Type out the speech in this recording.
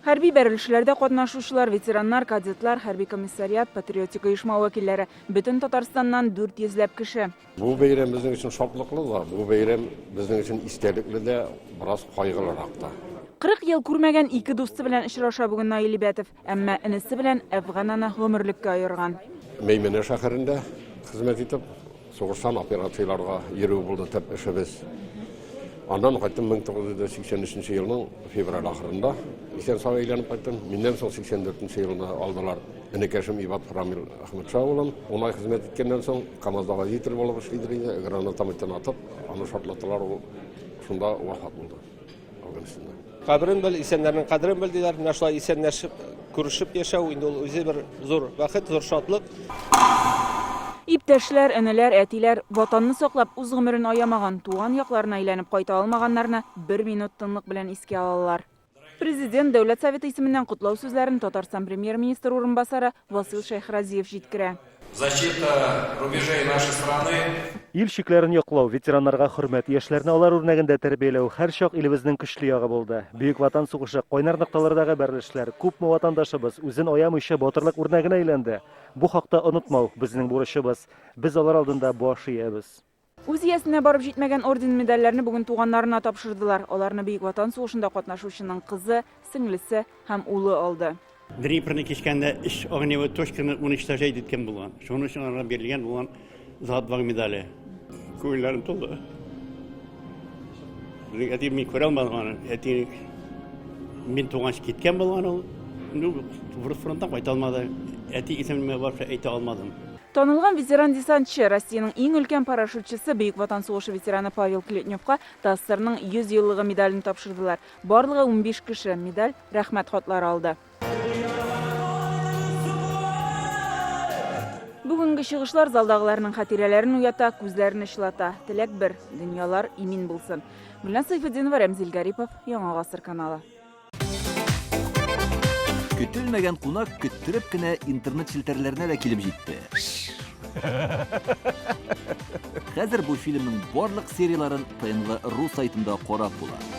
Хәрби бәрелешләрдә катнашучылар, ветераннар, кадетлар, хәрби комиссариат, патриотик оешма вәкилләре, бөтен Татарстаннан 400 ләп кеше. Бу бәйрәм безнең өчен шатлыклы да, бу бәйрәм безнең өчен истәлекле дә, бераз кайгылырак та. 40 ел күрмәгән ике дусты белән очраша бүген Наил Ибәтов. Әмма энесе белән Әфган аны гомерлеккә аерган. Мәймәнә шәһәрендә хезмәт итеп, Сугыштан операцияләргә йөрү булды төп эшебез. Аннан кайттым 1983 елның февраль ахырында. Исән-сау әйләнеп кайттым. Миннән соң 84 елында алдылар энекәшем Ибат Рамил Әхмәтша улын. Ун ай хезмәт иткәннән соң КАМАЗда водитель булып эшлидер иде. Гранатометтан атып, аны шартлаттылар, ул шунда вафат булды. Әфганстанда. Каберен бел, исәннәрнең кадерен бел диләр. Менә шулай исәнләшеп, күрешеп яшәү инде ул үзе бер зур бәхет, зур шатлык. Иптәшләр, энеләр, әтиләр, Ватанны саклап, үз гомерен аямаган, туган якларына әйләнеп кайта алмаганнарны бер минут тынлык белән искә алалар. Президент, Дәүләт Советы исеменнән котлау сүзләрен Татарстан Премьер-министры урынбасары Васил Шәйхразиев җиткерә. Защита рубежей нашей страны. Ил чикләрен яклау, ветераннарга хөрмәт, яшьләрне алар үрнәгендә тәрбияләү һәрчак илебезнең көчле ягы булды. Бөек Ватан сугышы, кайнар нокталардагы бәрелешләр, күпме ватандашыбыз үзен аямыйча батырлык үрнәгенә әйләнде. Бу хакта онытмау, безнең бурычыбыз. Без алар алдында баш иябез. Үз иясенә барып җитмәгән орден-медальләрне бүген туганнарына тапшырдылар. Аларны Бөек Ватан сугышында катнашучының кызы, сеңлесе һәм улы алды. Днепрны кичкәндә өч огневой точканы уничтожать иткән булган. Шуның өчен аңа бирелгән булган За отвагу медале. Күңелләрем тулды. Безнең әти мин күрә алмадым аны. Әти мин туганчы киткән булган ул. Ну, фронттан кайта алмады. Әти исемемә вообще әйтә алмадым. Танылган ветеран-десантчы, Россиянең иң өлкән парашютчысы, Бөек Ватан сугышы ветераны Павел Клетневка ТАССРның 100 еллыгы медален тапшырдылар. Барлыгы 15 кеше медаль, Рәхмәт хатлары алды. Бүгенге чыгышлар залдагыларның хатирәләрен уята, күзләрен очлата. Теләк бер, дөньялар имин булсын. Гөлназ Сәйфетдинова, Рәмзил Гарипов, Яңа гасыр каналы. Көтелмәгән кунак көттереп кенә интернет челтәрләренә дә килеп җитте. Хәзер бу фильмның барлык серияләрен ТНВ.ру сайтында карап була.